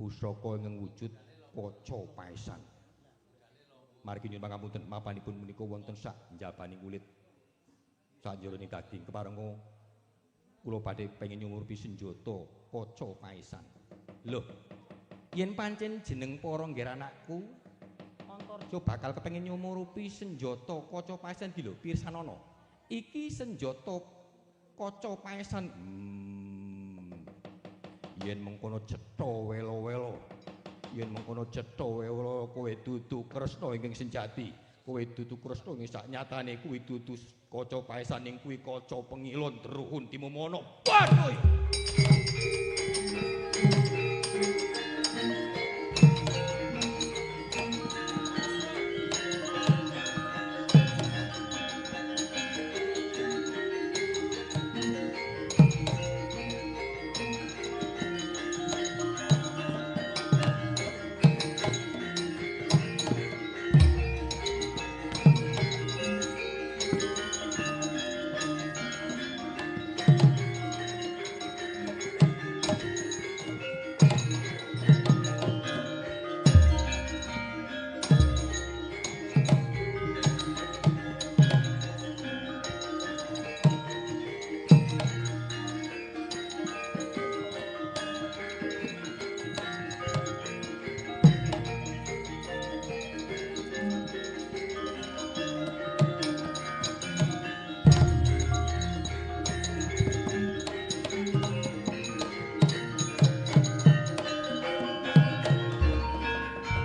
Pusaka ingkang wujud kaca paesan. Margi nyuwun pangapunten mapanipun menika wonten sak njabaning kulit. Sakjroning daging keparenga kula badhe pengin nyumurupi senjata kaca paesan. Lho, yen pancen jeneng para ngger anakku Antarja bakal kepengin nyumurupi senjata kaca paesan iki lho, pirsanana. Iki senjata kaca paesan. Yen mengkono cetha wela-wela. Yen mengkono cetha wela kowe dudu Kresna ingkang sejati. Kowe dudu Kresna ing sak nyatane kuwi dudu kaca paesan ing kuwi kaca pengilon druhun timumana. Waduh.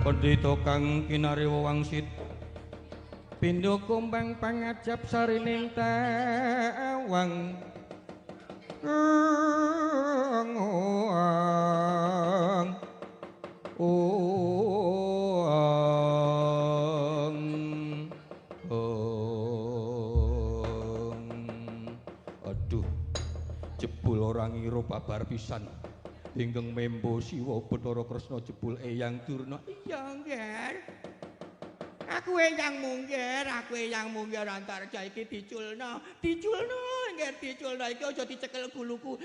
Pendhita kang kinarya wangsit pindha kumbang pangajap sarining tawang aduh jebul ora ngira babar pisan ingkang membo Siwa Bathara Kresna jebul Eyang Durna. Iya nggih. Aku eyang munggir, aku eyang munggir Antarja iki diculno, diculno nggih diculno iki aja dicekel guluku.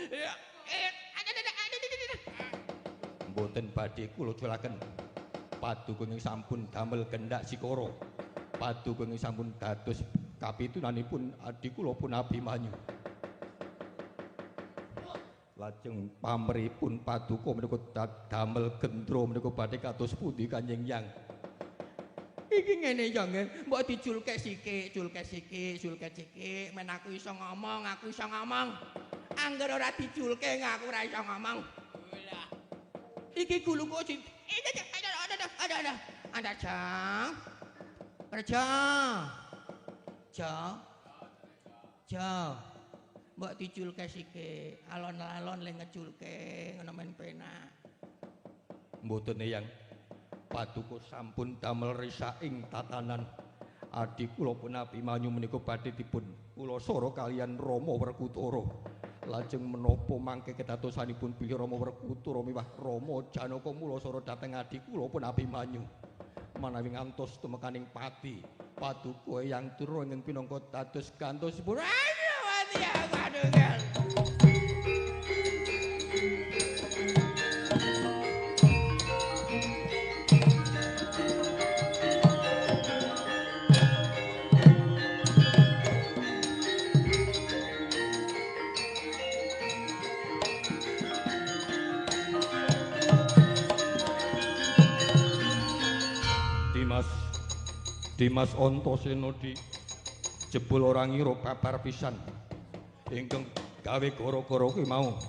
Mboten badhe kula culaken. Paduka ingkang sampun damel kendhak sikara. Paduka ingkang sampun dados kapitunanipun adi kula pun Abimanyu. Lajeng pamripun paduka menika damel gendra menika badhe kados pundi Kanjeng Yang? Iki ngene ya nggih, mbok diculke sikik, culke sikik, culke sikik, men aku iso ngomong, aku iso ngomong. Angger ora diculke aku ora iso ngomong. Iki guluku ada. Antarja. Kerja. Ja. Ja. Mbok diculke sikik, alon-alon le ngeculke ngono men penak. Mboten Eyang. Paduka sampun damel risaking tatanan. Adi kula pun Abimanyu menika badhe dipun kula sora kaliyan Rama Werkudara. Lajeng menapa mangke kedadosanipun bilih Rama Werkudara miwah Rama Janaka mulasara dhateng adi kula pun Abimanyu. Manawi ngantos tumekaning pati, paduka Eyang Durna ingkang pinangka dados gantosipun. Dimas Antasena di jebul ora ngira babar pisan ingkang gawe gara-gara kuwi mau.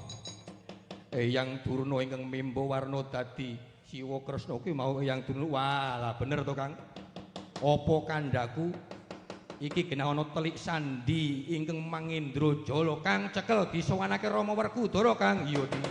Eyang Durna ingkang membo warna dadi Siwa Kresna kuwi mau Eyang Durna. Wah, lah bener to Kang. Apa kandhaku iki genah ana telik sandi ingkang Mangendra Jala Kang cekel disowanake Rama Werkudara Kang. Iya di.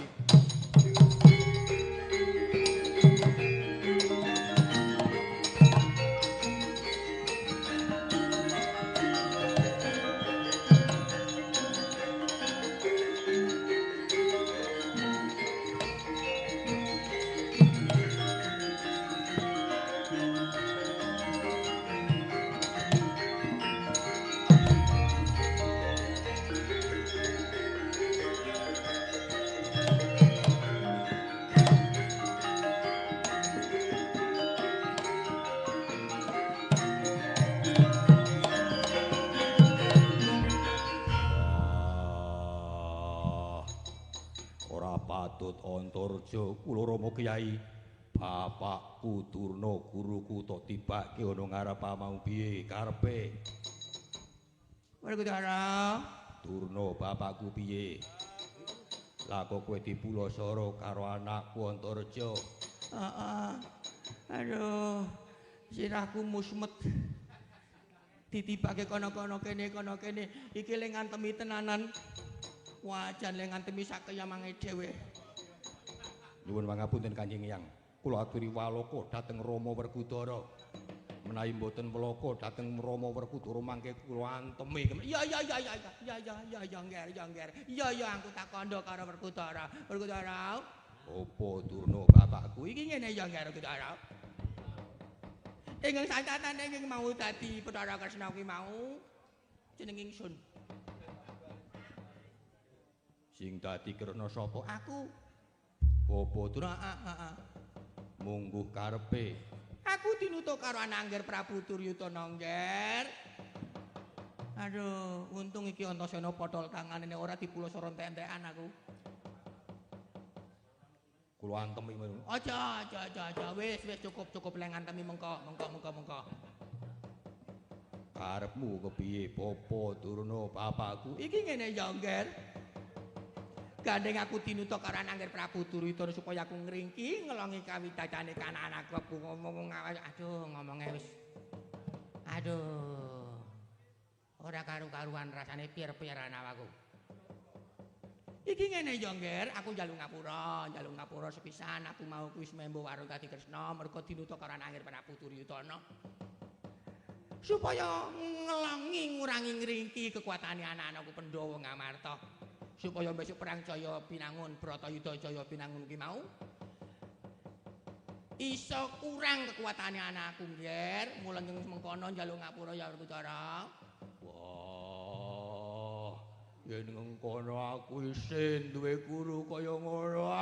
Antarja, kula Rama Kyai. Bapakku Durna guruku tok tibake ana ngarep mau piye karepe? Werkudara. Durna bapakku piye? Lah kok kowe dipulasara karo anakku Antarja? Heeh. Aduh, sirahku musmet. Ditibake kono-kono kene kono kene iki le ngantemi tenanan. Wajan le ngantemi sak keyamange dhewe. Nyuwun pangapunten Kanjeng Eyang. Kula aturi walaka dhateng Rama Werkudara. Menawi mboten welaka dhateng Rama Werkudara mangke kula antemi. Ya ya ya ya ya ya ya ya ngger ya ngger. Ya ya aku tak kandha karo Werkudara. Werkudara. Apa Durna bapakku? Iki ngene ya ngger Werkudara. Ingkang sacatane ingkang mau dadi Bathara Kresna kuwi mau jeneng ingsun. Sing dadi Kresna sapa? Aku. Bapa Durna. Heeh. Mungguh karepe. Aku tinutuk karo Anangger Prabu Duryudana ngger. Aduh, untung iki Antasena potol tangane nek ora dipulasara entek-entekan aku. Kula antemi. Aja, aja, aja, aja. Wis, wis cukup, cukup leng antemi mengko, mengko, mengko, mengko. Karepmu kepiye Bapa Durna bapakku? Iki ngene ya, Ngger. Gandeng aku tinutuk karo Anangger Prabu Duryudana supaya aku ngringki ngelongi kawidadane kanan aku ngomong aduh ngomongnya wis. Aduh. Ora karu-karuan rasane pier-pieran awakku. Iki ngene ya, Ngger, aku njaluk ngapura sepisan aku mau kuwi membo warung dadi Kresna mergo tinutuk karo Anangger Prabu Duryudana. Supaya ngelongi ngurangi ngringki kekuatane anak-anakku Pandhawa Ngamarta. Supaya besok perang Jaya Binangun, Bratayuda Jaya Binangun ki mau iso kurang kekuatane anakku, Ngger. Mula mengkono njaluk ngapura ya Werkudara. Wah, yen ngkono aku isin duwe guru kaya ngono.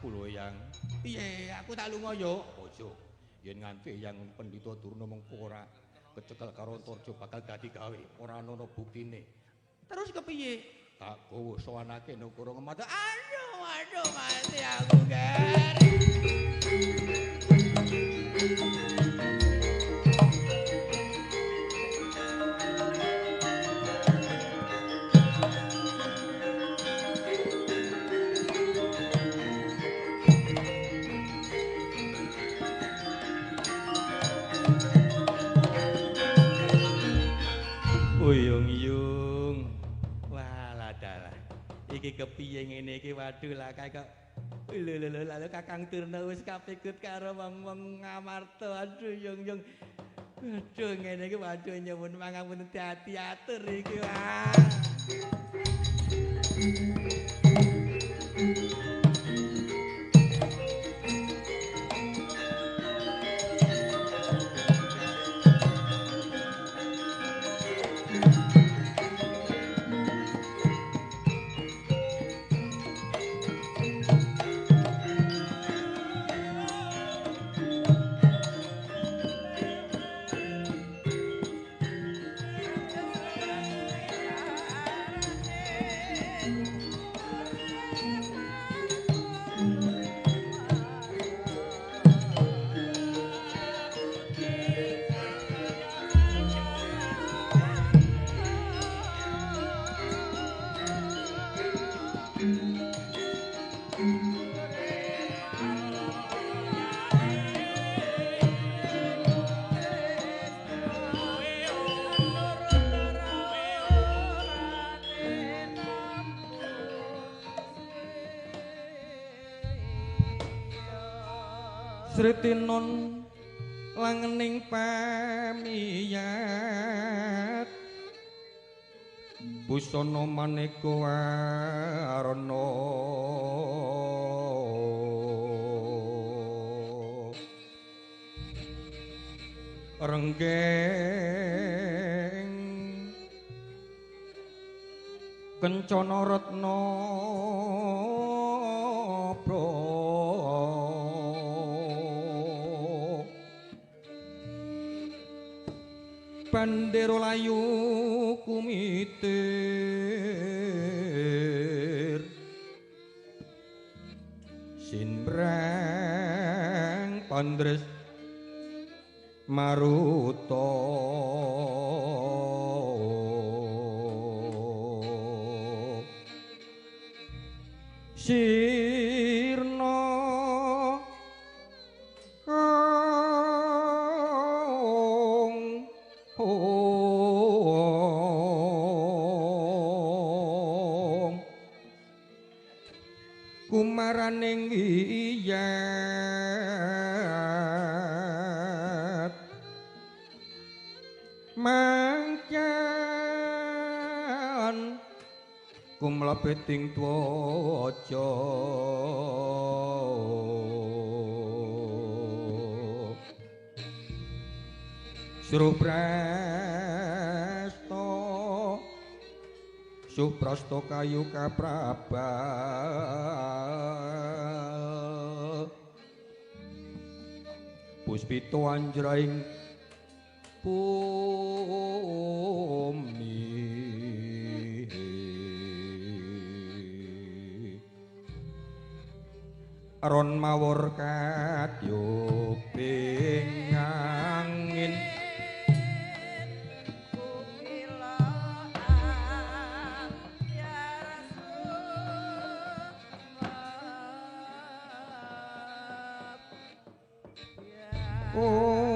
Kula Yang. Piye, aku tak lunga yo. Aja. Yen nganti Yang Pendhita Durna mengko ora kecekel karo Antarja bakal dadi gawe, ora ana buktine. Terus kepiye? Tak gawa sowanake negara Ngamarta. Aduh, aduh mati aku, Ger. Uyung-yung. Walah dalah. Iki kepiye ngene iki waduh lah kae kok. Lho lho lho Kakang Durna wis kapikut karo wong-wong Ngamarta. Aduh yung-yung. Aduh ngene iki waduh nyuwun pangapunten dadi atur iki wah. Sritinon langening pamiyat busana maneka warna renggeng kencana retna Bandera layu kumitir sinbrang pandres maruta sirna kumaraning wiyat mangkan kumlebeting twaja Suprasta Suprasta kayu kaprabal puspita anjraing bumi ron mawur kadyuping angin oh.